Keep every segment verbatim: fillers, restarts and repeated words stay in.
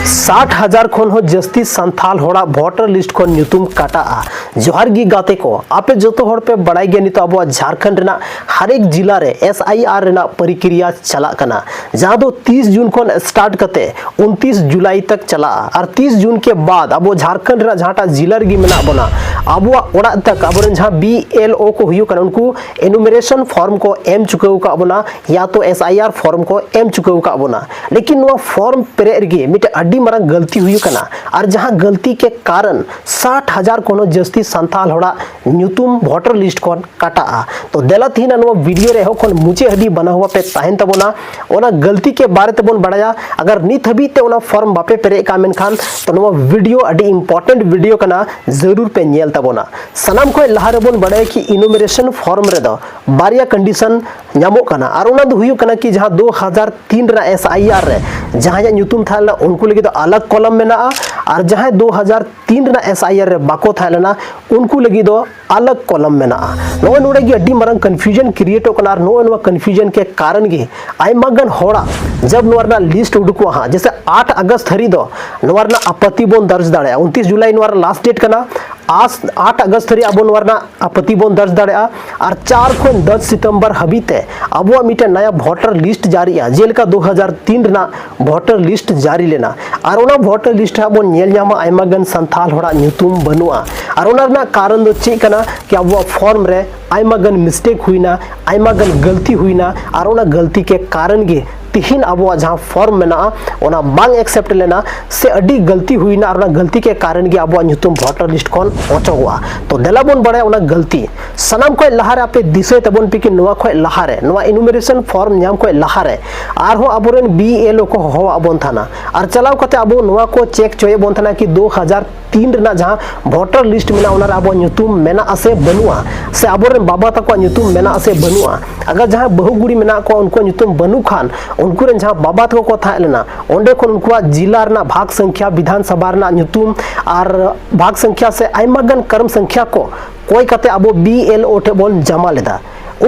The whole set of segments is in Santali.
ᱥᱟᱴ ᱦᱟᱡᱟᱨ ᱠᱷᱚᱱ ᱦᱚᱸ ᱡᱟᱹᱥᱛᱤ ᱥᱟᱱᱛᱟᱞ ᱦᱚᱲᱟᱜ ᱵᱷᱳᱴᱟᱨ ᱞᱤᱥᱴ ᱠᱷᱚᱱ ᱧᱩᱛᱩᱢ ᱠᱟᱴᱟᱜᱼᱟ᱾ ᱡᱚᱦᱟᱨ ᱜᱮ ᱜᱟᱛᱮ ᱠᱚ, ᱟᱯᱮ ᱡᱚᱛᱚ ᱦᱚᱲ ᱯᱮ ᱵᱟᱲᱟᱭ ᱜᱮᱭᱟ, ᱱᱤᱛᱚᱜ ᱟᱵᱚᱣᱟᱜ ᱡᱷᱟᱲᱠᱷᱚᱸᱰ ᱨᱮᱱᱟᱜ ᱦᱟᱨᱮᱠ ᱡᱤᱞᱟ ᱨᱮ ᱮᱥ ᱟᱭ ᱟᱨ ᱨᱮᱱᱟᱜ ᱯᱨᱚᱠᱨᱤᱭᱟ ᱪᱟᱞᱟᱜ ᱠᱟᱱᱟ, ᱡᱟᱦᱟᱸ ᱫᱚ ᱛᱤᱥ ᱡᱩᱱ ᱠᱷᱚᱱ ᱥᱴᱟᱨᱴ ᱠᱟᱛᱮ ᱩᱱᱛᱤᱥ ᱡᱩᱞᱟᱭ ᱛᱟᱠ ᱪᱟᱞᱟᱜᱼᱟ᱾ ᱟᱨ ᱛᱤᱥ ᱡᱩᱱ ᱠᱮ ᱵᱟᱫ ᱟᱵᱚ ᱡᱷᱟᱲᱠᱷᱚᱸᱰ ᱨᱮᱱᱟᱜ ᱡᱟᱦᱟᱸᱴᱟᱜ ᱡᱤᱞᱟ ᱨᱮᱜᱮ ᱢᱮᱱᱟᱜ ᱵᱚᱱᱟ, ᱟᱵᱚᱣᱟᱜ ᱚᱲᱟᱜ ᱛᱟᱠ ᱟᱵᱚᱨᱮᱱ ᱡᱟᱦᱟᱸ ᱵᱤ ᱮᱞ ᱳ ᱠᱚ ᱦᱩᱭᱩᱜ ᱠᱟᱱᱟ, ᱩᱱᱠᱩ ᱮᱱᱩᱢᱟᱨᱮᱥᱚᱱ ᱯᱷᱚᱨᱢ ᱠᱚ ᱮᱢ ᱪᱩᱠᱟᱹᱣ ᱟᱠᱟᱫ ᱵᱚᱱᱟ, ᱭᱟ ᱛᱚ ᱮᱥ ᱟᱭ ᱟᱨ ᱯᱷᱚᱨᱢ ᱠᱚ ᱮᱢ ᱪᱩᱠᱟᱹᱣ ᱟᱠᱟᱫ ᱵᱚᱱᱟ᱾ ᱞᱮᱠᱤᱱ ᱱᱚᱣᱟ ᱯᱷᱚᱨᱢ ᱯᱮᱨᱮᱡ ᱨᱮᱜᱮ ᱢᱤᱫᱴᱮᱱ ᱟᱹᱰᱤ ᱢᱟᱨᱟᱝ ᱜᱟᱹᱞᱛᱤ ᱦᱩᱭᱩᱜ ᱠᱟᱱᱟ, ᱟᱨ ᱡᱟᱦᱟᱸ ᱜᱟᱹᱞᱛᱤ ᱠᱮ ᱠᱟᱨᱚᱱ ᱥᱟᱴ ᱦᱟᱡᱟᱨ ᱠᱷᱚᱱ ᱦᱚᱸ ᱡᱟᱹᱥᱛᱤ ᱥᱟᱱᱛᱟᱞ ᱦᱚᱲᱟᱜ ᱧᱩᱛᱩᱢ ᱵᱷᱳᱴᱟᱨ ᱞᱤᱥᱴ ᱠᱷᱚᱱ ᱠᱟᱴᱟᱜᱼᱟ᱾ ᱛᱚ ᱫᱮᱞᱟ ᱛᱮᱦᱮᱧ ᱱᱚᱣᱟ ᱵᱷᱤᱰᱤᱭᱳ ᱨᱮ ᱮᱦᱚᱵ ᱠᱷᱚᱱ ᱢᱩᱪᱟᱹᱫ ᱦᱟᱹᱵᱤᱡ ᱵᱟᱱᱟ ᱦᱩᱭ ᱯᱮ ᱛᱟᱦᱮᱱ ᱛᱟᱵᱚᱱᱟ᱾ ᱚᱱᱟ ᱜᱟᱹᱞᱛᱤ ᱠᱮ ᱵᱟᱨᱮ ᱛᱮᱵᱚᱱ ᱵᱟᱲᱟᱭᱟ᱾ ᱟᱜᱟᱨ ᱱᱤᱛ ᱦᱟᱹᱵᱤᱡ ᱛᱮ ᱚᱱᱟ ᱯᱷᱚᱨᱢ ᱵᱟᱯᱮ ᱯᱮᱨᱮᱡ ᱠᱟᱜ ᱢᱮᱱᱠᱷᱟᱱ, ᱛᱚ ᱱᱚᱣᱟ ᱵᱷᱤᱰᱤᱭᱳ ᱟᱹᱰᱤ ᱤᱢᱯᱚᱨᱴᱮᱱᱴ ᱵᱷᱤᱰᱤᱭᱳ ᱠᱟᱱᱟ, ᱡᱟᱹᱨᱩᱲ ᱯᱮ ᱧᱮᱞ ᱛᱟᱵᱚᱱᱟ᱾ ᱥᱟᱱᱟᱢ ᱠᱷᱚᱱ ᱞᱟᱦᱟ ᱨᱮᱵᱚᱱ ᱵᱟᱲᱟᱭᱟ ᱠᱤ ᱮᱱᱩᱢᱟᱨᱮᱥᱚᱱ ᱯᱷᱚᱨᱢ ᱨᱮᱫᱚ ᱵᱟᱨᱭᱟ ᱠᱚᱱᱰᱤᱥᱚᱱ ᱧᱟᱢᱚᱜ ᱠᱟᱱᱟ, ᱟᱨ ᱚᱱᱟ ᱫᱚ ᱦᱩᱭᱩᱜ ᱠᱟᱱᱟ ᱠᱤ ᱡᱟᱦᱟᱸ ᱫᱩ ᱦᱟᱡᱟᱨ ᱛᱤᱱ ᱨᱮᱱᱟᱜ ᱮᱥ ᱟᱭ ᱟᱨ ᱨᱮ ᱡᱟᱦᱟᱸᱭᱟᱜ ᱧᱩᱛᱩᱢ ᱛᱟᱦᱮᱸ ᱞᱮᱱᱟ, ᱩᱱᱠᱩ ᱞᱟᱹᱜᱤᱫ ᱫᱚ ᱟᱞᱟᱜᱽ ᱠᱚᱞᱚᱢ ᱢᱮᱱᱟᱜᱼᱟ, ᱟᱨ ᱡᱟᱦᱟᱸᱭ ᱫᱩ ᱦᱟᱡᱟᱨ ᱛᱤᱱ ᱨᱮᱱᱟᱜ ᱮᱥ ᱟᱭ ᱟᱨ ᱨᱮ ᱵᱟᱠᱚ ᱛᱟᱦᱮᱸ ᱞᱮᱱᱟ, ᱩᱱᱠᱩ ᱞᱟᱹᱜᱤᱫ ᱫᱚ ᱟᱞᱟᱜᱽ ᱠᱚᱞᱚᱢ ᱢᱮᱱᱟᱜᱼᱟ᱾ ᱱᱚᱜᱼᱚᱭ ᱱᱚᱰᱮ ᱜᱮ ᱟᱹᱰᱤ ᱢᱟᱨᱟᱝ ᱠᱚᱱᱯᱷᱤᱭᱩᱡᱚᱱ ᱠᱨᱤᱭᱮᱴᱚᱜ ᱠᱟᱱᱟ, ᱟᱨ ᱱᱚᱜᱼᱚᱭ ᱱᱚᱣᱟ ᱠᱚᱱᱯᱷᱤᱭᱩᱡᱚᱱ ᱠᱮ ᱠᱟᱨᱚᱱ ᱜᱮ ᱟᱭᱢᱟ ᱜᱟᱱ ᱦᱚᱲᱟᱜ ᱡᱟᱵ ᱱᱚᱣᱟ ᱨᱮᱱᱟᱜ ᱞᱤᱥᱴ ᱩᱰᱩᱠᱚᱜᱼᱟ ᱦᱟᱸᱜ, ᱡᱮᱥᱮ ᱟᱴ ᱟᱜᱚᱥᱴ ᱫᱷᱟᱹᱨᱤᱡ ᱫᱚ ᱱᱚᱣᱟ ᱨᱮᱱᱟᱜ ᱟᱯᱟᱛᱤ ᱵᱚᱱ ᱫᱟᱨᱡᱽ ᱫᱟᱲᱮᱭᱟᱜᱼᱟ᱾ ᱩᱱᱛᱤᱥ ᱡᱩᱞᱟᱭ ᱱᱚᱣᱟ ᱨᱮᱱᱟᱜ ᱞᱟᱥᱴ ᱰᱮᱴ ᱠᱟᱱᱟ᱾ ᱟᱥ-, ᱟᱴ ᱟᱜᱚᱥᱴ ᱫᱷᱟᱹᱨᱤᱡ ᱟᱵᱚ ᱱᱚᱣᱟ ᱨᱮᱱᱟᱜ ᱟᱯᱟᱛᱤ ᱵᱚᱱ ᱫᱟᱨᱡᱽ ᱫᱟᱲᱮᱭᱟᱜᱼᱟ᱾ ᱟᱨ ᱪᱟᱨ ᱠᱷᱚᱱ ᱫᱚᱥ ᱥᱤᱛᱚᱢᱵᱚᱨ ᱦᱟᱹᱵᱤᱡ ᱛᱮ ᱟᱵᱚᱣᱟᱜ ᱢᱤᱫᱴᱮᱱ ᱱᱟᱭᱟ ᱵᱷᱳᱴᱟᱨ ᱞᱤᱥᱴ ᱡᱟᱹᱨᱤᱜᱼᱟ, ᱡᱮᱞᱮᱠᱟ ᱫᱩ ᱦᱟᱡᱟᱨ ᱛᱤᱱ ᱨᱮᱱᱟᱜ ᱵᱷᱳᱴᱟᱨ ᱞᱤᱥᱴ ᱡᱟᱹᱨᱤ ᱞᱮᱱᱟ᱾ ᱟᱨ ᱚᱱᱟ ᱵᱷᱳᱴᱟᱨ ᱞᱤᱥᱴ ᱨᱮ ᱵᱚᱱ ᱧᱮᱞ ᱧᱟᱢᱟ ᱟᱭᱢᱟ ᱜᱟᱱ ᱥᱟᱱᱛᱟᱞ ᱦᱚᱲᱟᱜ ᱧᱩᱛᱩᱢ ᱵᱟᱹᱱᱩᱜᱼᱟ᱾ ᱟᱨ ᱚᱱᱟ ᱨᱮᱱᱟᱜ ᱠᱟᱨᱚᱱ ᱫᱚ ᱪᱮᱫ ᱠᱟᱱᱟ? ᱠᱤ ᱟᱵᱚᱣᱟᱜ ᱯᱷᱚᱨᱢ ᱨᱮ ᱟᱭᱢᱟ ᱜᱟᱱ ᱢᱤᱥᱴᱮᱠ ᱦᱩᱭᱱᱟ, ᱟᱭᱢᱟ ᱜᱟᱱ ᱜᱟᱹᱞᱛᱤ ᱦᱩᱭᱱᱟ, ᱟᱨ ᱚᱱᱟ ᱜᱟᱹᱞᱛᱤ ᱠᱮ ᱠᱟᱨᱚᱱ ᱜᱮ ᱛᱤᱦᱤᱧ ᱟᱵᱚᱣᱟᱜ ᱡᱟᱦᱟᱸ ᱯᱷᱚᱨᱢ ᱢᱮᱱᱟᱜᱼᱟ, ᱚᱱᱟ ᱵᱟᱝ ᱮᱠᱥᱮᱯᱴ ᱞᱮᱱᱟ, ᱥᱮ ᱟᱹᱰᱤ ᱜᱟᱹᱞᱛᱤ ᱦᱩᱭᱱᱟ, ᱟᱨ ᱚᱱᱟ ᱜᱟᱹᱞᱛᱤ ᱠᱮ ᱠᱟᱨᱚᱱ ᱜᱮ ᱟᱵᱚᱣᱟᱜ ᱧᱩᱛᱩᱢ ᱵᱷᱳᱴᱟᱨ ᱞᱤᱥᱴ ᱠᱷᱚᱱ ᱚᱪᱚᱜᱚᱜᱼᱟ᱾ ᱛᱚ ᱫᱮᱞᱟ ᱵᱚᱱ ᱵᱟᱲᱟᱭᱟ ᱚᱱᱟ ᱜᱟᱹᱞᱛᱤ᱾ ᱥᱟᱱᱟᱢ ᱠᱷᱚᱱ ᱞᱟᱦᱟᱨᱮ ᱟᱯᱮ ᱫᱤᱥᱟᱹᱭ ᱛᱟᱵᱚᱱ ᱯᱮ ᱠᱤ ᱱᱚᱣᱟ ᱠᱷᱚᱱ ᱞᱟᱦᱟᱨᱮ, ᱱᱚᱣᱟ ᱮᱱᱩᱢᱟᱨᱮᱥᱚᱱ ᱯᱷᱚᱨᱢ ᱧᱟᱢ ᱠᱷᱚᱱ ᱞᱟᱦᱟᱨᱮ ᱟᱨᱦᱚᱸ ᱟᱵᱚᱨᱮᱱ ᱵᱤ ᱮᱞ ᱳ ᱠᱚ ᱦᱚᱦᱚᱣᱟᱜ ᱵᱚᱱ ᱛᱟᱦᱮᱱᱟ, ᱟᱨ ᱪᱟᱞᱟᱣ ᱠᱟᱛᱮ ᱟᱵᱚ ᱱᱚᱣᱟ ᱠᱚ ᱪᱮᱠ ᱦᱚᱪᱚᱭᱮᱫ ᱵᱚᱱ ᱛᱟᱦᱮᱱᱟ ᱠᱤ ᱫᱩ ᱦᱟᱡᱟᱨ ᱛᱤᱱ ᱨᱮᱱᱟᱜ ᱡᱟᱦᱟᱸ ᱵᱷᱳᱴᱟᱨ ᱞᱤᱥᱴ ᱢᱮᱱᱟᱜᱼᱟ, ᱚᱱᱟᱨᱮ ᱟᱵᱚᱣᱟᱜ ᱧᱩᱛᱩᱢ ᱢᱮᱱᱟᱜᱼᱟ ᱥᱮ ᱵᱟᱹᱱᱩᱜᱼᱟ, ᱥᱮ ᱟᱵᱚᱨᱮᱱ ᱵᱟᱵᱟ ᱛᱟᱠᱚᱣᱟᱜ ᱧᱩᱛᱩᱢ ᱢᱮᱱᱟᱜᱼᱟ ᱥᱮ ᱵᱟᱹᱱᱩᱜᱼᱟ᱾ ᱟᱜᱟᱨ ᱡᱟᱦᱟᱸᱭ ᱵᱟᱹᱦᱩ ᱠᱩᱲᱤ ᱢᱮᱱᱟᱜ ᱠᱚᱣᱟ, ᱩᱱᱠᱩᱣᱟᱜ ᱧᱩᱛᱩᱢ ᱵᱟᱹᱱᱩᱜ ᱠᱷᱟᱱ, ᱩᱱᱠᱩ ᱨᱮᱱ ᱡᱟᱦᱟᱸ ᱵᱟᱵᱟ ᱛᱟᱠᱚ ᱠᱚ ᱛᱟᱦᱮᱸ ᱞᱮᱱᱟ, ᱚᱸᱰᱮ ᱠᱷᱚᱱ ᱩᱱᱠᱩᱣᱟᱜ ᱡᱤᱞᱟ ᱨᱮᱱᱟᱜ ᱵᱷᱟᱜᱽ ᱥᱚᱝᱠᱷᱭᱟ, ᱵᱤᱫᱷᱟᱱ ᱥᱚᱵᱷᱟ ᱨᱮᱱᱟᱜ ᱧᱩᱛᱩᱢ ᱟᱨ ᱵᱷᱟᱜᱽ ᱥᱚᱝᱠᱷᱭᱟ ᱥᱮ ᱟᱭᱢᱟ ᱜᱟᱱ ᱠᱨᱚᱢ ᱥᱚᱝᱠᱷᱭᱟ ᱠᱚ ᱠᱚᱭ ᱠᱟᱛᱮ ᱟᱵᱚ ᱵᱤ ᱮᱞ ᱳ ᱴᱷᱮᱱ ᱵᱚᱱ ᱡᱟᱢᱟ ᱞᱮᱫᱟ᱾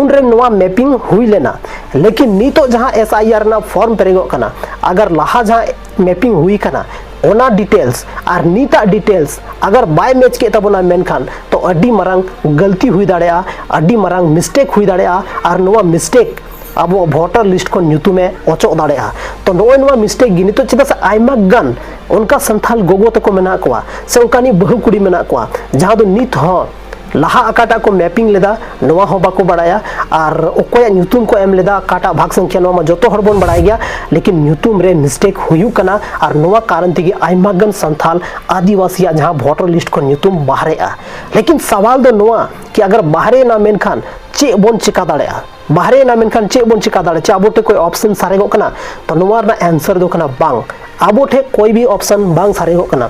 ᱩᱱᱨᱮ ᱱᱚᱣᱟ ᱢᱮᱯᱤᱝ ᱦᱩᱭ ᱞᱮᱱᱟ᱾ ᱞᱮᱠᱤᱱ ᱱᱤᱛᱚᱜ ᱡᱟᱦᱟᱸ ᱮᱥ ᱟᱭ ᱟᱨ ᱨᱮᱱᱟᱜ ᱯᱷᱚᱨᱢ ᱯᱮᱨᱮᱡᱚᱜ ᱠᱟᱱᱟ, ᱟᱜᱟᱨ ᱞᱟᱦᱟ ᱡᱟᱦᱟᱸ ᱢᱮᱯᱤᱝ ᱦᱩᱭ ᱠᱟᱱᱟ, ᱚᱱᱟ ᱰᱤᱴᱮᱞᱥ ᱟᱨ ᱱᱤᱛᱟᱜ ᱰᱤᱴᱮᱞᱥ ᱟᱜᱟᱨ ᱵᱟᱭ ᱢᱮᱪ ᱠᱮᱫ ᱛᱟᱵᱚᱱᱟ, ᱢᱮᱱᱠᱷᱟᱱ ᱛᱚ ᱟᱹᱰᱤ ᱢᱟᱨᱟᱝ ᱜᱟᱹᱞᱛᱤ ᱦᱩᱭ ᱫᱟᱲᱮᱭᱟᱜᱼᱟ, ᱟᱹᱰᱤ ᱢᱟᱨᱟᱝ ᱢᱤᱥᱴᱮᱠ ᱦᱩᱭ ᱫᱟᱲᱮᱭᱟᱜᱼᱟ᱾ ᱟᱨ ᱱᱚᱣᱟ ᱢᱤᱥᱴᱮᱠ ᱟᱵᱚ ᱵᱷᱳᱴᱟᱨ ᱞᱤᱥᱴ ᱠᱷᱚᱱ ᱧᱩᱛᱩᱢᱮ ᱚᱪᱚᱜ ᱫᱟᱲᱮᱭᱟᱜᱼᱟ᱾ ᱛᱚ ᱱᱚᱜᱼᱚᱭ ᱱᱚᱣᱟ ᱢᱤᱥᱴᱮᱠ ᱜᱮ ᱱᱤᱛᱚᱜ ᱪᱮᱫᱟᱜ ᱥᱮ ᱟᱭᱢᱟ ᱜᱟᱱ ᱚᱱᱠᱟ ᱥᱟᱱᱛᱟᱞ ᱜᱚᱜᱚ ᱛᱟᱠᱚ ᱢᱮᱱᱟᱜ ᱠᱚᱣᱟ ᱥᱮ ᱚᱱᱠᱟᱱᱤᱡ ᱵᱟᱹᱦᱩ ᱠᱩᱲᱤ ᱢᱮᱱᱟᱜ ᱠᱚᱣᱟ, ᱡᱟᱦᱟᱸ ᱫᱚ ᱱᱤᱛ ᱦᱚᱸ ᱞᱟᱦᱟ ᱚᱠᱟᱴᱟᱜ ᱠᱚ ᱢᱮᱯᱤᱝ ᱞᱮᱫᱟ, ᱱᱚᱣᱟ ᱦᱚᱸ ᱵᱟᱠᱚ ᱵᱟᱲᱟᱭᱟ᱾ ᱟᱨ ᱚᱠᱚᱭᱟᱜ ᱧᱩᱛᱩᱢ ᱠᱚ ᱮᱢ ᱞᱮᱫᱟ, ᱚᱠᱟᱴᱟᱜ ᱵᱷᱟᱜᱽ ᱥᱚᱝᱠᱷᱟ, ᱱᱚᱣᱟ ᱢᱟ ᱡᱚᱛᱚ ᱦᱚᱲ ᱵᱚᱱ ᱵᱟᱲᱟᱭ ᱜᱮᱭᱟ᱾ ᱞᱮᱠᱤᱱ ᱧᱩᱛᱩᱢ ᱨᱮ ᱢᱤᱥᱴᱮᱠ ᱦᱩᱭᱩᱜ ᱠᱟᱱᱟ, ᱟᱨ ᱱᱚᱣᱟ ᱠᱟᱨᱚᱱ ᱛᱮᱜᱮ ᱟᱭᱢᱟ ᱜᱟᱱ ᱥᱟᱱᱛᱟᱞ ᱟᱹᱫᱤᱵᱟᱹᱥᱤᱭᱟᱜ ᱡᱟᱦᱟᱸ ᱵᱷᱳᱴᱟᱨ ᱞᱤᱥᱴ ᱠᱷᱚᱱ ᱧᱩᱛᱩᱢ ᱵᱟᱦᱨᱮᱜᱼᱟ᱾ ᱞᱮᱠᱤᱱ ᱥᱟᱣᱟᱞ ᱫᱚ ᱱᱚᱣᱟ ᱠᱤ ᱟᱜᱟᱨ ᱵᱟᱦᱨᱮ ᱮᱱᱟ, ᱢᱮᱱᱠᱷᱟᱱ ᱪᱮᱫ ᱵᱚᱱ ᱪᱮᱠᱟ ᱫᱟᱲᱮᱭᱟᱜᱼᱟ? ᱵᱟᱦᱨᱮ ᱮᱱᱟ, ᱢᱮᱱᱠᱷᱟᱱ ᱪᱮᱫ ᱵᱚᱱ ᱪᱮᱠᱟ ᱫᱟᱲᱮᱭᱟᱜᱼᱟ? ᱪᱮ ᱟᱵᱚ ᱴᱷᱮᱱ ᱠᱷᱚᱱ ᱚᱯᱥᱮᱱ ᱥᱟᱨᱮᱜᱚᱜ ᱠᱟᱱᱟ? ᱛᱚ ᱱᱚᱣᱟ ᱨᱮᱱᱟᱜ ᱮᱱᱥᱟᱨ ᱫᱚ ᱠᱟᱱᱟ ᱵᱟᱝ, ᱟᱵᱚ ᱴᱷᱮᱱ ᱠᱚᱭ ᱵᱷᱤ ᱚᱯᱥᱮᱱ ᱵᱟᱝ ᱥᱟᱨᱮᱜᱚᱜ ᱠᱟᱱᱟ᱾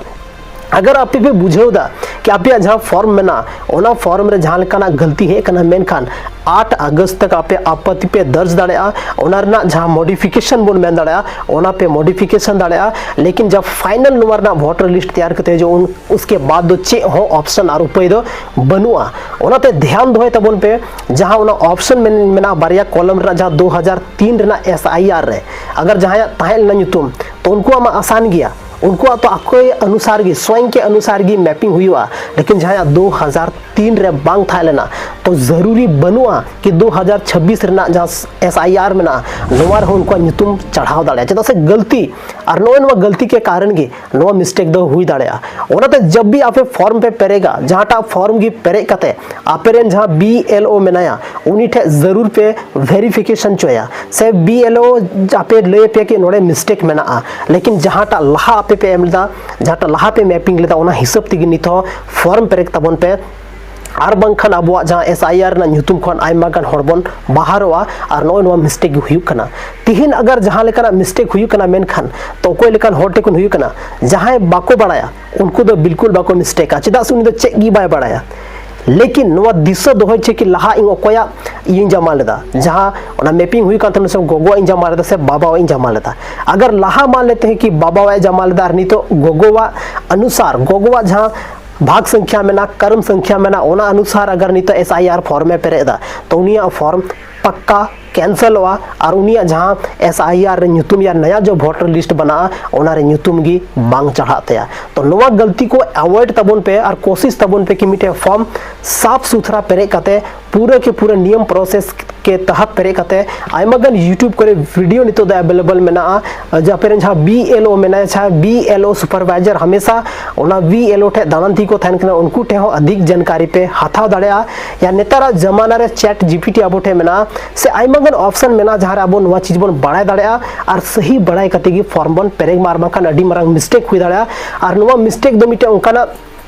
ᱟᱜᱟᱨ ᱟᱯᱮ ᱯᱮ ᱵᱩᱡᱷᱟᱹᱣ ᱫᱟ ᱠᱤ ᱟᱯᱮᱭᱟᱜ ᱡᱟᱦᱟᱸ ᱯᱷᱚᱨᱢ ᱢᱮᱱᱟᱜᱼᱟ, ᱚᱱᱟ ᱯᱷᱚᱨᱢ ᱨᱮ ᱡᱟᱦᱟᱸ ᱞᱮᱠᱟᱱᱟᱜ ᱜᱟᱹᱞᱛᱤ ᱦᱮᱡ ᱠᱟᱱᱟ, ᱢᱮᱱᱠᱷᱟᱱ ᱟᱴ ᱟᱜᱚᱥᱴ ᱛᱟᱠ ᱟᱯᱮ ᱟᱯᱟᱛᱤ ᱯᱮ ᱫᱟᱨᱡ ᱫᱟᱲᱮᱭᱟᱜᱼᱟ, ᱚᱱᱟ ᱨᱮᱱᱟᱜ ᱡᱟᱦᱟᱸ ᱢᱚᱰᱤᱯᱷᱤᱠᱮᱥᱚᱱ ᱵᱚᱱ ᱢᱮᱱ ᱫᱟᱲᱮᱭᱟᱜᱼᱟ, ᱚᱱᱟ ᱯᱮ ᱢᱚᱰᱤᱯᱷᱤᱠᱮᱥᱚᱱ ᱫᱟᱲᱮᱭᱟᱜᱼᱟ᱾ ᱞᱮᱠᱤᱱ ᱡᱟᱵ ᱯᱷᱟᱭᱱᱟᱞ ᱱᱚᱣᱟ ᱨᱮᱱᱟᱜ ᱵᱷᱳᱴᱟᱨ ᱞᱤᱥᱴ ᱛᱮᱭᱟᱨ ᱠᱟᱛᱮ ᱦᱤᱡᱩᱜᱼᱟ, ᱩᱱ ᱩᱥᱠᱮ ᱵᱟᱫ ᱫᱚ ᱪᱮᱫ ᱦᱚᱸ ᱚᱯᱥᱮᱱ ᱟᱨ ᱩᱯᱟᱹᱭ ᱫᱚ ᱵᱟᱹᱱᱩᱜᱼᱟ᱾ ᱚᱱᱟᱛᱮ ᱫᱷᱮᱭᱟᱱ ᱫᱚᱦᱚᱭ ᱛᱟᱵᱚᱱ ᱯᱮ, ᱡᱟᱦᱟᱸ ᱚᱱᱟ ᱚᱯᱥᱮᱱ ᱢᱮᱱ-, ᱢᱮᱱᱟᱜᱼᱟ ᱵᱟᱨᱭᱟ ᱠᱚᱞᱚᱢ ᱨᱮᱱᱟᱜ, ᱡᱟᱦᱟᱸ ᱫᱩ ᱦᱟᱡᱟᱨ ᱛᱤᱱ ᱨᱮᱱᱟᱜ ᱮᱥ ᱟᱭ ᱟᱨ ᱨᱮ ᱟᱜᱟᱨ ᱡᱟᱦᱟᱸᱭᱟᱜ ᱛᱟᱦᱮᱸ ᱞᱮᱱᱟ ᱧᱩᱛᱩᱢ, ᱛᱚ ᱩᱱᱠᱩᱣᱟᱜ ᱢᱟ ᱟᱥᱟᱱ ᱜᱮᱭᱟ, ᱩᱱᱠᱩᱣᱟᱜ ᱛᱚ ᱟᱠᱚᱭ ᱚᱱᱩᱥᱟᱨ ᱜᱮ, ᱥᱚᱭᱚᱝ ᱠᱮ ᱚᱱᱩᱥᱟᱨ ᱜᱮ ᱢᱮᱯᱤᱝ ᱦᱩᱭᱩᱜᱼᱟ᱾ ᱞᱮᱠᱤᱱ ᱡᱟᱦᱟᱸᱭᱟᱜ ᱫᱩ ᱦᱟᱡᱟᱨ ᱛᱤᱱ ᱨᱮ ᱵᱟᱝ ᱛᱟᱦᱮᱸ ᱞᱮᱱᱟ, ᱛᱚ ᱡᱟᱹᱨᱩᱨᱤ ᱵᱟᱹᱱᱩᱜᱼᱟ ᱠᱤ ᱫᱩ ᱦᱟᱡᱟᱨ ᱪᱷᱟᱵᱵᱤᱥ ᱨᱮᱱᱟᱜ ᱡᱟᱦᱟᱸ ᱮᱥ ᱟᱭ ᱟᱨ ᱢᱮᱱᱟᱜᱼᱟ, ᱱᱚᱣᱟ ᱨᱮᱦᱚᱸ ᱩᱱᱠᱩᱣᱟᱜ ᱧᱩᱛᱩᱢ ᱪᱟᱲᱦᱟᱣ ᱫᱟᱲᱮᱭᱟᱜᱼᱟ᱾ ᱪᱮᱫᱟᱜ ᱥᱮ ᱜᱟᱹᱞᱛᱤ, ᱟᱨ ᱱᱚᱜᱼᱚᱭ ᱱᱚᱣᱟ ᱜᱟᱹᱞᱛᱤ ᱠᱮ ᱠᱟᱨᱚᱱ ᱜᱮ ᱱᱚᱣᱟ ᱢᱤᱥᱴᱮᱠ ᱫᱚ ᱦᱩᱭ ᱫᱟᱲᱮᱭᱟᱜᱼᱟ᱾ ᱚᱱᱟᱛᱮ ᱡᱟᱵ ᱵᱷᱤ ᱟᱯᱮ ᱯᱷᱚᱨᱢ ᱯᱮ ᱯᱮᱨᱮᱜᱟ, ᱡᱟᱦᱟᱸᱴᱟᱜ ᱯᱷᱚᱨᱢ ᱜᱮ ᱯᱮᱨᱮᱡ ᱠᱟᱛᱮ ᱟᱯᱮ ᱨᱮᱱ ᱡᱟᱦᱟᱸ ᱵᱤ ᱮᱞ ᱳ ᱢᱮᱱᱟᱭᱟ, ᱩᱱᱤ ᱴᱷᱮᱱ ᱡᱟᱹᱨᱩᱨ ᱯᱮ ᱵᱷᱮᱨᱤᱯᱷᱤᱠᱮᱥᱚᱱ ᱦᱚᱪᱚᱭᱟ, ᱥᱮ ᱵᱤ ᱮᱞ ᱳ ᱟᱯᱮ ᱞᱟᱹᱭ ᱟᱯᱮᱭᱟ ᱠᱤ ᱱᱚᱰᱮ ᱢᱤᱥᱴᱮᱠ ᱢᱮᱱᱟᱜᱼᱟ᱾ ᱞᱮᱠᱤᱱ ᱡᱟᱦᱟᱸᱴᱟᱜ ᱞᱟᱦᱟ ᱟᱯᱮ ᱯᱮ ᱮᱢ ᱞᱮᱫᱟ, ᱡᱟᱦᱟᱸᱴᱟᱜ ᱞᱟᱦᱟ ᱯᱮ ᱢᱮᱯᱤᱝ ᱞᱮᱫᱟ, ᱚᱱᱟ ᱦᱤᱥᱟᱹᱵ ᱛᱮᱜᱮ ᱱᱤᱛ ᱦᱚᱸ ᱯᱷᱚᱨᱢ ᱯᱮᱨᱮᱡ ᱛᱟᱵᱚᱱ ᱯᱮ᱾ ᱟᱨ ᱵᱟᱝᱠᱷᱟᱱ ᱟᱵᱚᱣᱟᱜ ᱡᱟᱦᱟᱸ ᱮᱥ ᱟᱭ ᱟᱨ ᱨᱮᱱᱟᱜ ᱧᱩᱛᱩᱢ ᱠᱷᱚᱱ ᱟᱭᱢᱟ ᱜᱟᱱ ᱦᱚᱲ ᱵᱚᱱ ᱵᱟᱦᱟᱨᱚᱜᱼᱟ, ᱟᱨ ᱱᱚᱜᱼᱚᱭ ᱱᱚᱣᱟ ᱢᱤᱥᱴᱮᱠ ᱜᱮ ᱦᱩᱭᱩᱜ ᱠᱟᱱᱟ᱾ ᱛᱤᱦᱤᱧ ᱟᱜᱟᱨ ᱡᱟᱦᱟᱸ ᱞᱮᱠᱟᱱᱟᱜ ᱢᱤᱥᱴᱮᱠ ᱦᱩᱭᱩᱜ ᱠᱟᱱᱟ, ᱢᱮᱱᱠᱷᱟᱱ ᱛᱚ ᱚᱠᱚᱭ ᱞᱮᱠᱟᱱ ᱦᱚᱲ ᱴᱷᱮᱱ ᱠᱷᱚᱱ ᱦᱩᱭᱩᱜ ᱠᱟᱱᱟ? ᱡᱟᱦᱟᱸᱭ ᱵᱟᱠᱚ ᱵᱟᱲᱟᱭᱟ, ᱩᱱᱠᱩ ᱫᱚ ᱵᱤᱞᱠᱩᱞ ᱵᱟᱠᱚ ᱢᱤᱥᱴᱮᱠᱟ, ᱪᱮᱫᱟᱜ ᱥᱮ ᱩᱱᱤ ᱫᱚ ᱪᱮᱫ ᱜᱮ ᱵᱟᱭ ᱵᱟᱲᱟᱭᱟ᱾ ᱞᱮᱠᱤᱱ ᱱᱚᱣᱟ ᱫᱤᱥᱟᱹ ᱫᱚᱦᱚᱭ ᱪᱮ ᱠᱤ ᱞᱟᱦᱟ ᱤᱧ ᱚᱠᱚᱭᱟᱜ ᱤᱧ ᱡᱟᱢᱟ ᱞᱮᱫᱟ, ᱡᱟᱦᱟᱸ ᱚᱱᱟ ᱢᱮᱯᱤᱝ ᱦᱩᱭ ᱠᱟᱱ ᱛᱟᱦᱮᱱᱟ, ᱥᱮ ᱜᱚᱜᱚᱣᱟᱜ ᱤᱧ ᱡᱟᱢᱟ ᱞᱮᱫᱟ ᱥᱮ ᱵᱟᱵᱟᱣᱟᱜ ᱤᱧ ᱡᱟᱢᱟ ᱞᱮᱫᱟ᱾ ᱟᱜᱟᱨ ᱞᱟᱦᱟ ᱢᱟᱱ ᱞᱮ ᱛᱟᱦᱮᱸ ᱠᱤ ᱵᱟᱵᱟᱣᱟᱜ ᱮ ᱡᱟᱢᱟ ᱞᱮᱫᱟ ᱟᱨ ᱱᱤᱛᱚᱜ ᱜᱚᱜᱚᱣᱟᱜ ᱚᱱᱩᱥᱟᱨ, ᱜᱚᱜᱚᱣᱟᱜ ᱡᱟᱦᱟᱸ ᱵᱷᱟᱜᱽ ᱥᱚᱝᱠᱷᱭᱟ ᱢᱮᱱᱟᱜᱼᱟ, ᱠᱨᱚᱢ ᱥᱚᱝᱠᱷᱭᱟ ᱢᱮᱱᱟᱜᱼᱟ, ᱚᱱᱟ ᱚᱱᱩᱥᱟᱨ ᱟᱜᱟᱨ ᱱᱤᱛᱚᱜ S I R form ᱮ ᱯᱮᱨᱮᱡ ᱮᱫᱟ, ᱛᱚ ᱩᱱᱤᱭᱟᱜ form ᱯᱟᱠᱠᱟ cancel ᱚᱜᱼᱟ ᱟᱨ ᱩᱱᱤᱭᱟᱜ ᱡᱟᱦᱟᱸ S I R ᱨᱮ ᱧᱩᱛᱩᱢ ᱭᱟ ᱱᱟᱭᱟ ᱡᱚ voter list ᱵᱮᱱᱟᱜᱼᱟ, ᱚᱱᱟ ᱨᱮ ᱧᱩᱛᱩᱢ ᱜᱮ ᱵᱟᱝ ᱪᱟᱲᱦᱟᱜ ᱛᱟᱭᱟ᱾ ᱛᱚ ᱱᱚᱣᱟ ᱜᱟᱹᱞᱛᱤ ᱠᱚ avoid ᱛᱟᱵᱚᱱ ᱯᱮ ᱟᱨ ᱠᱳᱥᱤᱥ ᱛᱟᱵᱚᱱ ᱯᱮ ᱠᱤ ᱢᱤᱫᱴᱮᱡ form ᱥᱟᱯᱷ ᱥᱩᱛᱷᱨᱟ ᱯᱮᱨᱮᱡ ᱠᱟᱛᱮ ᱯᱩᱨᱟᱹ ᱠᱮ ᱯᱩᱨᱟᱹ ᱱᱤᱭᱚᱢ process ᱠᱮ ᱛᱟᱦᱟᱛ ᱯᱮᱨᱮᱡ ᱠᱟᱛᱮ ᱟᱭᱢᱟ ᱜᱟᱱ YouTube ᱠᱚᱨᱮ video ᱱᱤᱛᱚᱜ ᱫᱚ available ᱢᱮᱱᱟᱜᱼᱟ᱾ ᱡᱟᱦᱟᱸ ᱯᱮ ᱨᱮᱱ ᱡᱟᱦᱟᱸ B L O ᱢᱮᱱᱟᱭᱟ, ᱡᱟᱦᱟᱸ B L O supervisor ᱦᱟᱢᱮᱥᱟ ᱚᱱᱟ V L O ᱴᱷᱮᱡ ᱫᱟᱬᱟᱱ ᱛᱮ ᱠᱚ ᱛᱟᱦᱮᱱ ᱠᱟᱱᱟ, ᱩᱱᱠᱩ ᱴᱷᱮᱡ ᱦᱚᱸ ᱟᱹᱫᱷᱤᱠ ᱡᱟᱱᱠᱟᱨᱤ ᱯᱮ ᱦᱟᱛᱟᱣ ᱫᱟᱲᱮᱭᱟᱜᱼᱟ᱾ ᱭᱟ ᱱᱮᱛᱟᱨᱟᱜ ᱡᱟᱢᱟᱱᱟ ᱨᱮ Chat G P T ᱟᱵᱚ ᱴᱷᱮᱡ ᱢᱮᱱᱟᱜᱼᱟ, ᱥᱮ ᱟᱭᱢᱟ ᱜᱟᱱ option ᱢᱮᱱᱟᱜᱼᱟ ᱡᱟᱦᱟᱸ ᱨᱮ ᱟᱵᱚ ᱱᱚᱣᱟ ᱪᱤᱡᱽ ᱵᱚᱱ ᱵᱟᱲᱟᱭ ᱫᱟᱲᱮᱭᱟᱜᱼᱟ ᱟᱨ ᱥᱟᱹᱦᱤ ᱵᱟᱲᱟᱭ ᱠᱟᱛᱮ ᱜᱮ form ᱵᱚᱱ ᱯᱮᱨᱮᱡ ᱢᱟ, ᱟᱨ ᱵᱟᱝᱠᱷᱟᱱ ᱟᱹᱰᱤ ᱢᱟᱨᱟᱝ mistake ᱦᱩᱭ ᱫᱟᱲᱮᱭᱟᱜᱼᱟ᱾ ᱟᱨ ᱱᱚᱣᱟ mistake ᱫᱚ ᱢᱤᱫᱴᱮᱱ ᱚᱱᱠᱟᱱᱟᱜ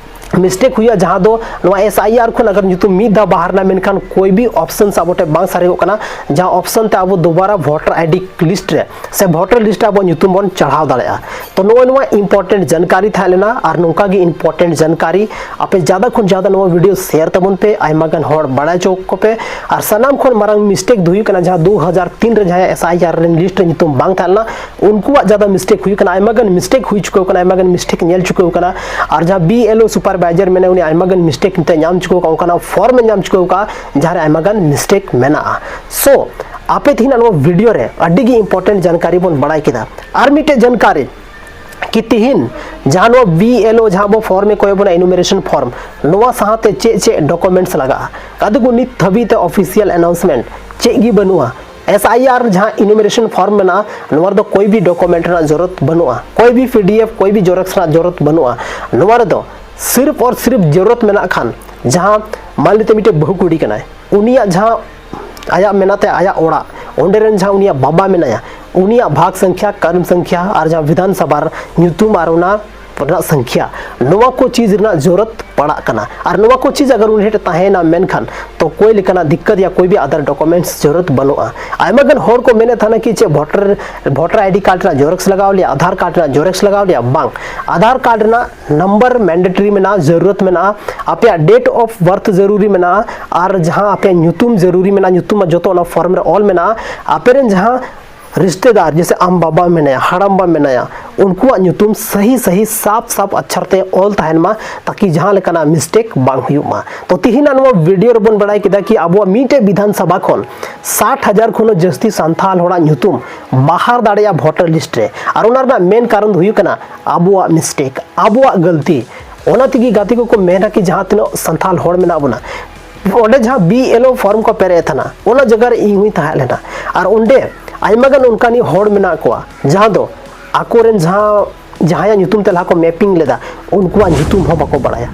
mistake ᱦᱩᱭᱩᱜᱼᱟ ᱡᱟᱦᱟᱸ ᱫᱚ ᱱᱚᱣᱟ S I R ᱠᱷᱚᱱ ᱟᱜᱟᱨ ᱧᱩᱛᱩᱢ ᱢᱤᱫ ᱫᱷᱟᱣ ᱵᱟᱦᱟᱨ ᱮᱱᱟ, ᱢᱮᱱᱠᱷᱟᱱ ᱠᱳᱭ ᱵᱤ option ᱟᱵᱚ ᱴᱷᱮᱱ ᱵᱟᱝ ᱥᱟᱨᱮᱜᱚᱜ ᱠᱟᱱᱟ, ᱡᱟᱦᱟᱸ option ᱛᱮ ᱟᱵᱚ ᱫᱩᱵᱟᱨᱟ voter I D list ᱨᱮ ᱥᱮ voter list ᱨᱮ ᱟᱵᱚ ᱧᱩᱛᱩᱢ ᱵᱚᱱ ᱪᱟᱲᱦᱟᱣ ᱫᱟᱲᱮᱭᱟᱜᱼᱟ᱾ ᱛᱚ ᱱᱚᱜᱼᱚᱭ ᱱᱚᱣᱟ important ᱡᱟᱱᱠᱟᱨᱤ ᱛᱟᱦᱮᱸ ᱞᱮᱱᱟ, ᱟᱨ ᱱᱚᱝᱠᱟ ᱜᱮ important ᱡᱟᱱᱠᱟᱨᱤ ᱟᱯᱮ ᱡᱟᱫᱟ ᱠᱷᱚᱱ ᱡᱟᱫᱟ ᱱᱚᱣᱟ video share ᱛᱟᱵᱚᱱ ᱯᱮ, ᱟᱭᱢᱟ ᱜᱟᱱ ᱦᱚᱲ ᱵᱟᱲᱟᱭ ᱦᱚᱪᱚ ᱠᱚᱯᱮ᱾ ᱟᱨ ᱥᱟᱱᱟᱢ ᱠᱷᱚᱱ ᱢᱟᱨᱟᱝ mistake ᱫᱚ ᱦᱩᱭᱩᱜ ᱠᱟᱱᱟ ᱡᱟᱦᱟᱸ ᱫᱩ ᱦᱟᱡᱟᱨ ᱛᱤᱱ ᱨᱮ ᱡᱟᱦᱟᱸᱭᱟᱜ S I R ᱨᱮᱱ list ᱨᱮ ᱧᱩᱛᱩᱢ ᱵᱟᱝ ᱛᱟᱦᱮᱸ ᱞᱮᱱᱟ, ᱩᱱᱠᱩᱣᱟᱜ ᱡᱟᱫᱟ mistake ᱦᱩᱭᱩᱜ ᱠᱟᱱᱟ, ᱟᱭᱢᱟ ᱜᱟᱱ mistake ᱦᱩᱭ ᱪᱩᱠᱟᱹᱣ ᱠᱟᱱᱟ, ᱟᱭᱢᱟ ᱜᱟᱱ mistake ᱧᱮᱞ ᱪᱩᱠᱟᱹᱣ ᱠᱟᱱᱟ᱾ ᱟᱨ ᱡᱟᱦᱟᱸ B L O supervisor ᱢᱮᱱᱟᱭᱟ, ᱩᱱᱤ ᱟᱭᱢᱟ ᱜᱟᱱ mistake ᱱᱤᱛᱚᱜ ᱧᱟᱢ ᱪᱩᱠᱟᱹᱣ ᱠᱟᱜᱼᱟ, ᱚᱱᱠᱟᱱᱟᱜ form ᱮ ᱧᱟᱢ ᱪᱩᱠᱟᱹᱣ ᱠᱟᱜᱼᱟ ᱡᱟᱦᱟᱸ ᱨᱮ ᱟᱭᱢᱟ ᱜᱟᱱ mistake ᱢᱮᱱᱟᱜᱼᱟ᱾ So ᱟᱯᱮ ᱛᱮᱦᱮᱧᱟᱜ ᱱᱚᱣᱟ video ᱨᱮ ᱟᱹᱰᱤ ᱜᱮ important ᱡᱟᱱᱠᱟᱨᱤ ᱵᱚᱱ ᱵᱟᱲᱟᱭ ᱠᱮᱫᱟ᱾ ᱟᱨ ᱢᱤᱫᱴᱮᱡ ᱡᱟᱱᱠᱟᱨᱤ ᱠᱤ ᱛᱤᱦᱤᱧ ᱡᱟᱦᱟᱸ ᱱᱚᱣᱟ V L O ᱡᱟᱦᱟᱸ ᱟᱵᱚ form ᱮ ᱠᱚᱭ ᱵᱚᱱᱟ, enumeration form, ᱱᱚᱣᱟ ᱥᱟᱶᱛᱮ ᱪᱮᱫ ᱪᱮᱫ documents ᱞᱟᱜᱟᱜᱼᱟ? ᱟᱫᱚ ᱠᱚ ᱱᱤᱛ ᱫᱷᱟᱹᱵᱤᱡ ᱛᱮ official announcement ᱪᱮᱫ ᱜᱮ ᱵᱟᱹᱱᱩᱜᱼᱟ᱾ S I R ᱡᱟᱦᱟᱸ enumeration form ᱢᱮᱱᱟᱜᱼᱟ, ᱱᱚᱣᱟ ᱨᱮᱫᱚ ᱠᱚᱭ ᱵᱤ document ᱨᱮᱱᱟᱜ ᱡᱚᱨᱩᱨᱟᱛ ᱵᱟᱹᱱᱩᱜᱼᱟ, ᱠᱚᱭ ᱵᱤ P D F, ᱠᱚᱭ ᱵᱤ xerox ᱨᱮᱱᱟᱜ ᱡᱚᱨᱩᱨᱟᱛ ᱵᱟᱹᱱᱩᱜᱼᱟ᱾ ᱱᱚᱣᱟ ᱨᱮᱫᱚ ᱥᱤᱨᱯ ᱟᱨ ᱥᱤᱨᱯ ᱡᱚᱨᱩᱨᱟᱛ ᱢᱮᱱᱟᱜ ᱠᱷᱟᱱ, ᱡᱟᱦᱟᱸ ᱢᱟᱱ ᱞᱤᱛᱮ ᱢᱤᱫᱴᱮᱡ ᱵᱟᱹᱦᱩ ᱠᱩᱲᱤ ᱠᱟᱱᱟᱭ, ᱩᱱᱤᱭᱟᱜ ᱡᱟᱦᱟᱸ ᱟᱭᱟᱜ ᱢᱮᱱᱟᱜ ᱛᱟᱭᱟ, ᱟᱭᱟᱜ ᱚᱲᱟᱜ, ᱚᱸᱰᱮ ᱨᱮᱱ ᱡᱟᱦᱟᱸ ᱩᱱᱤᱭᱟᱜ ᱵᱟᱵᱟ ᱢᱮᱱᱟᱭᱟ, ᱩᱱᱤᱭᱟᱜ ᱵᱷᱟᱜᱽ ᱥᱚᱝᱠᱷᱭᱟ, ᱠᱨᱚᱢ ᱥᱚᱝᱠᱷᱭᱟ ᱟᱨ ᱡᱟᱦᱟᱸ ᱵᱤᱫᱷᱟᱱ ᱥᱚᱵᱷᱟ ᱨᱮᱱᱟᱜ ᱧᱩᱛᱩᱢ ᱟᱨ ᱚᱱᱟ ᱨᱮᱱᱟᱜ ᱥᱚᱝᱠᱷᱭᱟ, ᱱᱚᱣᱟ ᱠᱚ ᱪᱤᱡᱽ ᱨᱮᱱᱟᱜ ᱡᱚᱨᱩᱨᱟᱛ ᱯᱟᱲᱟᱜ ᱠᱟᱱᱟ᱾ ᱟᱨ ᱱᱚᱣᱟ ᱠᱚ ᱪᱤᱡᱽ ᱟᱜᱟᱨ ᱩᱱᱤ ᱴᱷᱮᱱ ᱛᱟᱦᱮᱸᱭᱮᱱᱟ, ᱢᱮᱱᱠᱷᱟᱱ ᱛᱚ ᱠᱚᱭ ᱞᱮᱠᱟᱱᱟᱜ ᱫᱤᱠᱠᱟᱛ ᱭᱟ ᱠᱚᱭ ᱵᱤ other documents ᱡᱚᱨᱩᱨᱟᱛ ᱵᱟᱹᱱᱩᱜᱼᱟ᱾ ᱟᱭᱢᱟ ᱜᱟᱱ ᱦᱚᱲ ᱠᱚ ᱢᱮᱱᱮᱫ ᱛᱟᱦᱮᱱᱟ ᱠᱤ ᱪᱮᱫ voter, voter I D card ᱨᱮᱱᱟᱜ xerox ᱞᱟᱜᱟᱣ ᱞᱮᱭᱟ, ᱟᱫᱷᱟᱨ card ᱨᱮᱱᱟᱜ xerox ᱞᱟᱜᱟᱣ ᱞᱮᱭᱟ? ᱵᱟᱝ, ᱟᱫᱷᱟᱨ card ᱨᱮᱱᱟᱜ number mandatory ᱢᱮᱱᱟᱜᱼᱟ, ᱡᱚᱨᱩᱨᱟᱛ ᱢᱮᱱᱟᱜᱼᱟ, ᱟᱯᱮᱭᱟᱜ date of birth ᱡᱚᱨᱩᱨᱤ ᱢᱮᱱᱟᱜᱼᱟ, ᱟᱨ ᱡᱟᱦᱟᱸ ᱟᱯᱮᱭᱟᱜ ᱧᱩᱛᱩᱢ ᱡᱚᱨᱩᱨᱤ ᱢᱮᱱᱟᱜᱼᱟ, ᱧᱩᱛᱩᱢ ᱡᱚᱛᱚ ᱚᱱᱟ form ᱨᱮ ᱚᱞ ᱢᱮᱱᱟᱜᱼᱟ, ᱟᱯᱮ ᱨᱮᱱ ᱡᱟᱦᱟᱸ ᱨᱤᱥᱛᱮᱫᱟᱨ, ᱡᱮᱥᱮ ᱟᱢ ᱵᱟᱵᱟ ᱢᱮᱱᱟᱭᱟ, ᱦᱟᱲᱟᱢᱵᱟ ᱢᱮᱱᱟᱭᱟ, ᱩᱱᱠᱩᱣᱟᱜ ᱧᱩᱛᱩᱢ ᱥᱟᱹᱦᱤ ᱥᱟᱹᱦᱤ ᱥᱟᱯ ᱥᱟᱯ ᱟᱠᱷᱚᱨ ᱛᱮ ᱚᱞ ᱛᱟᱦᱮᱱ ᱢᱟ, ᱛᱟᱠᱤ ᱡᱟᱦᱟᱸ ᱞᱮᱠᱟᱱᱟᱜ ᱢᱤᱥᱴᱮᱠ ᱵᱟᱝ ᱦᱩᱭᱩᱜ ᱢᱟ᱾ ᱛᱚ ᱛᱤᱦᱤᱧᱟᱜ ᱱᱚᱣᱟ ᱵᱷᱤᱰᱤᱭᱳ ᱨᱮᱵᱚᱱ ᱵᱟᱲᱟᱭ ᱠᱮᱫᱟ ᱠᱤ ᱟᱵᱚᱣᱟᱜ ᱢᱤᱫᱴᱮᱡ ᱵᱤᱫᱷᱟᱱ ᱥᱚᱵᱷᱟ ᱠᱷᱚᱱ ᱥᱟᱴ ᱦᱟᱡᱟᱨ ᱠᱷᱚᱱ ᱦᱚᱸ ᱡᱟᱹᱥᱛᱤ ᱥᱟᱱᱛᱟᱲ ᱦᱚᱲᱟᱜ ᱧᱩᱛᱩᱢ ᱵᱟᱦᱟᱨ ᱫᱟᱲᱮᱭᱟᱜᱼᱟ ᱵᱷᱳᱴᱟᱨ ᱞᱤᱥᱴ ᱨᱮ᱾ ᱟᱨ ᱚᱱᱟ ᱨᱮᱱᱟᱜ ᱢᱮᱱ ᱠᱟᱨᱚᱱ ᱫᱚ ᱦᱩᱭᱩᱜ ᱠᱟᱱᱟ ᱟᱵᱚᱣᱟᱜ ᱢᱤᱥᱴᱮᱠ, ᱟᱵᱚᱣᱟᱜ ᱜᱟᱹᱞᱛᱤ᱾ ᱚᱱᱟ ᱛᱮᱜᱮ ᱜᱟᱛᱮ ᱠᱚᱠᱚ ᱢᱮᱱᱟ ᱠᱤ ᱡᱟᱦᱟᱸ ᱛᱤᱱᱟᱹᱜ ᱥᱟᱱᱛᱟᱲ ᱦᱚᱲ ᱢᱮᱱᱟᱜ ᱵᱚᱱᱟ, ᱚᱸᱰᱮ ᱡᱟᱦᱟᱸ ᱵᱤ ᱮᱞ ᱳ ᱯᱷᱚᱨᱢ ᱠᱚ ᱯᱮᱨᱮᱡ ᱮᱫ ᱛᱟᱦᱮᱱᱟ, ᱚᱱᱟ ᱡᱟᱭᱜᱟ ᱨᱮ ᱤᱧ ᱦᱚᱸᱧ ᱛᱟᱦᱮᱸ ᱞᱮᱱᱟ᱾ ᱟᱨ ᱚᱸᱰᱮ ᱟᱭᱢᱟ ᱜᱟᱱ ᱚᱱᱠᱟᱱᱤᱡ ᱦᱚᱲ ᱢᱮᱱᱟᱜ ᱠᱚᱣᱟ ᱡᱟᱦᱟᱸ ᱫᱚ ᱟᱠᱚᱨᱮᱱ ᱡᱟᱦᱟᱸ, ᱡᱟᱦᱟᱸᱭᱟᱜ ᱧᱩᱛᱩᱢ ᱛᱮ ᱞᱟᱦᱟ ᱠᱚ ᱢᱮᱯᱤᱝ ᱞᱮᱫᱟ, ᱩᱱᱠᱩᱣᱟᱜ ᱧᱩᱛᱩᱢ ᱦᱚᱸ ᱵᱟᱠᱚ ᱵᱟᱲᱟᱭᱟ᱾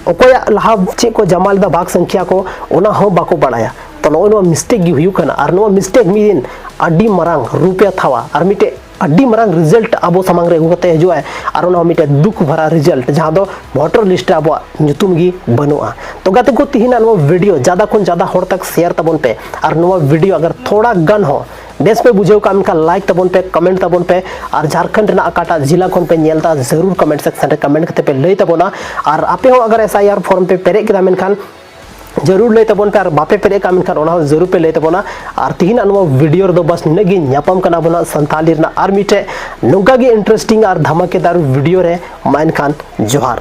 ᱚᱠᱚᱭᱟᱜ ᱞᱟᱦᱟ ᱪᱮᱫ ᱠᱚ ᱡᱟᱢᱟ ᱞᱮᱫᱟ, ᱵᱷᱟᱜᱽ ᱥᱚᱝᱠᱷᱭᱟ ᱠᱚ, ᱚᱱᱟ ᱦᱚᱸ ᱵᱟᱠᱚ ᱵᱟᱲᱟᱭᱟ᱾ ᱛᱚ ᱱᱚᱜᱼᱚᱭ ᱱᱚᱣᱟ ᱢᱤᱥᱴᱮᱠ ᱜᱮ ᱦᱩᱭᱩᱜ ᱠᱟᱱᱟ᱾ ᱟᱨ ᱱᱚᱣᱟ ᱢᱤᱥᱴᱮᱠ ᱢᱤᱫ ᱫᱤᱱ ᱟᱹᱰᱤ ᱢᱟᱨᱟᱝ ᱨᱩᱯ ᱮ ᱦᱟᱛᱟᱣᱟ ᱟᱨ ᱢᱤᱫᱴᱮᱡ ᱟᱹᱰᱤ ᱢᱟᱨᱟᱝ ᱨᱤᱡᱟᱞᱴ ᱟᱵᱚ ᱥᱟᱢᱟᱝ ᱨᱮ ᱟᱹᱜᱩ ᱠᱟᱛᱮ ᱦᱤᱡᱩᱜᱼᱟᱭ᱾ ᱟᱨ ᱚᱱᱟ ᱦᱚᱸ ᱢᱤᱫᱴᱮᱡ ᱫᱩᱠ ᱵᱷᱟᱨᱟ ᱨᱤᱡᱟᱞᱴ, ᱡᱟᱦᱟᱸ ᱫᱚ ᱵᱷᱳᱴᱟᱨ ᱞᱤᱥᱴ ᱨᱮ ᱟᱵᱚᱣᱟᱜ ᱧᱩᱛᱩᱢ ᱜᱮ ᱵᱟᱹᱱᱩᱜᱼᱟ᱾ ᱛᱚ ᱜᱟᱛᱮ ᱠᱚ, ᱛᱤᱦᱤᱧᱟᱜ ᱱᱚᱣᱟ ᱵᱷᱤᱰᱤᱭᱳ ᱡᱟᱫᱟ ᱠᱷᱚᱱ ᱡᱟᱫᱟ ᱦᱚᱲ ᱛᱟᱠ ᱥᱮᱭᱟᱨ ᱛᱟᱵᱚᱱ ᱯᱮ᱾ ᱟᱨ ᱱᱚᱣᱟ ᱵᱷᱤᱰᱤᱭᱳ ᱟᱜᱟᱨ ᱛᱷᱚᱲᱟ ᱜᱟᱱ ᱦᱚᱸ ᱵᱮᱥ ᱯᱮ ᱵᱩᱡᱷᱟᱹᱣ ᱠᱟᱜ ᱢᱮᱱᱠᱷᱟᱱ ᱞᱟᱭᱤᱠ ᱛᱟᱵᱚᱱ ᱯᱮ, ᱠᱚᱢᱮᱱᱴ ᱛᱟᱵᱚᱱ ᱯᱮ᱾ ᱟᱨ ᱡᱷᱟᱲᱠᱷᱚᱸᱰ ᱨᱮᱱᱟᱜ ᱚᱠᱟᱴᱟᱜ ᱡᱮᱞᱟ ᱠᱷᱚᱱ ᱯᱮ ᱧᱮᱞ ᱮᱫᱟ, ᱡᱟᱹᱨᱩᱲ ᱠᱚᱢᱮᱱᱴ ᱥᱮᱠᱥᱚᱱ ᱨᱮ ᱠᱚᱢᱮᱱᱴ ᱠᱟᱛᱮ ᱯᱮ ᱞᱟᱹᱭ ᱛᱟᱵᱚᱱᱟ᱾ ᱟᱨ ᱟᱯᱮ ᱦᱚᱸ ᱟᱜᱟᱨ ᱮᱥ ᱟᱭ ᱟᱨ ᱯᱷᱚᱨᱢ ᱯᱮ ᱯᱮᱨᱮᱡ ᱠᱮᱫᱟ ᱢᱮᱱᱠᱷᱟᱱ ᱡᱟᱹᱨᱩᱲ ᱞᱟᱹᱭ ᱛᱟᱵᱚᱱ ᱯᱮ, ᱟᱨ ᱵᱟᱯᱮ ᱯᱮᱨᱮᱡ ᱠᱟᱜ ᱢᱮᱱᱠᱷᱟᱱ ᱚᱱᱟ ᱦᱚᱸ ᱡᱟᱹᱨᱩᱲ ᱯᱮ ᱞᱟᱹᱭ ᱛᱟᱵᱚᱱᱟ᱾ ᱟᱨ ᱛᱤᱦᱤᱧᱟᱜ ᱱᱚᱣᱟ ᱵᱷᱤᱰᱤᱭᱳ ᱨᱮᱫᱚ ᱵᱟᱥ ᱱᱤᱱᱟᱹᱜ ᱜᱮ᱾ ᱧᱟᱯᱟᱢ ᱠᱟᱱᱟ ᱵᱚᱱ ᱦᱟᱸᱜ ᱥᱟᱱᱛᱟᱞᱤ ᱨᱮᱱᱟᱜ ᱟᱨ ᱢᱤᱫᱴᱮᱡ ᱱᱚᱝᱠᱟ ᱜᱮ ᱤᱱᱴᱟᱨᱮᱥᱴᱤᱝ ᱟᱨ ᱫᱷᱟᱢᱟᱠᱮᱫᱟᱨ ᱵᱷᱤᱰᱤᱭᱳ ᱨᱮ᱾ ᱢᱟ ᱮᱱᱠᱷᱟᱱ ᱡᱚᱦᱟᱨ᱾